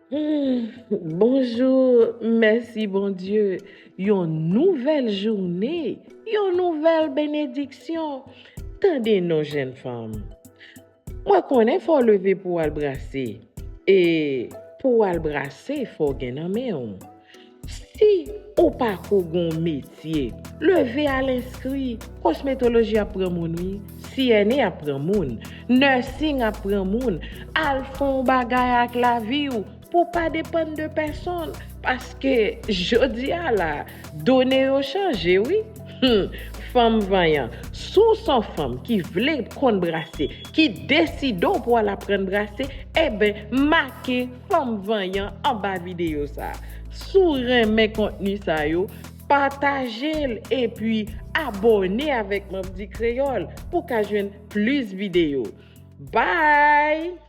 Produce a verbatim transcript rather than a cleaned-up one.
Hmm, bonjou, mèsi Bondye. Yon nouvèl jounen, yon nouvèl benediksyon. Tande non, jèn fanm. Mwen konnen fò w leve pou w al brase. E pou w al brase, fò w gen nan men w. Si ou pa ko gon metye, leve al enskri. Kosmetoloji ap pran moun, wi. C N A ap pran moun. Nursing ap pran moun. Al fè yon bagay ak lavi w pou w pa depann de pèsonn. Paske jodi a la, done yo chanje, wi. Hmm, fanm vanyan, si w se yon fanm ki vle konn brase, ki deside w pou al aprann brase, enben, make fanm vanyan anba videyo sa. Si w renmen kontni sa yo, pataje l epi abòne avèk Manm Di Kreyòl pou w ka jwenn plis videyo. Bye!